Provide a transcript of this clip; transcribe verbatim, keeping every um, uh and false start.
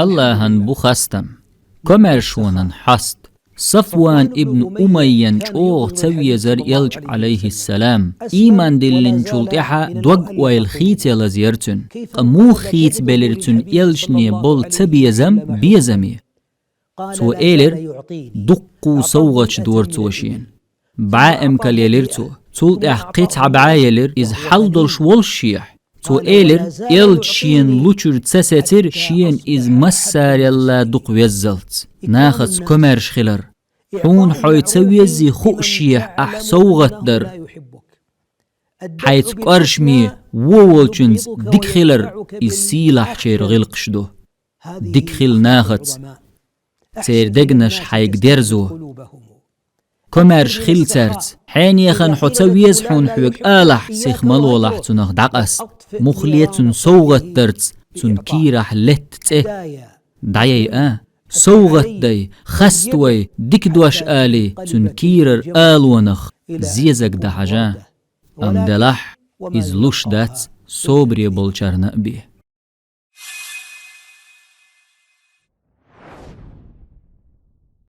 Аллахӏан бу хастам. Комаьршонан хьаст. Сафван ибн Умайян чӏогӏа ца везар элча, алейхиссалам. Ийман диллинчул тӏехьа дог-ойла хийца лазар цун. Ткъа муха хийца белира цун элчане бола ца безам безаме? Цо элира: «Дуккха совгӏаташ дора цо шена». Бӏаь эмкал елира цо. Цул тӏехьа кхин цхьа бӏаь елира, иза хьал долуш волуш шехь. Цо элира: «Элча шена лучуьра ца сецира, шена иза массарелла дукха веззалц». Нахаца комаьрша хилар. Хьуна хьой ца веззий хууш шехь ахь совгӏат дар. Хьайца кӏоршаме вон волчуьнца дика хилар, иза сийлахьчеран гӏиллакхаш ду. Дика хила нахаца. Церан дегнаш хьайга дерзо. Комаьрша хила цаьрца. Хьенехан хьо ца веза хьуна хьоьга алахь, сиха ма лолахь цунах дӏакъаста. Муха ле цунна совгӏат дарца цунна кийрахь летта цӏе. ДӀаяйа, совгӀат дай, хаставай, дика дош алий, цуьнан кийрара алонах зезаг дан хьажа. Амма делахь, иза луш дац собаре болчарна а бен.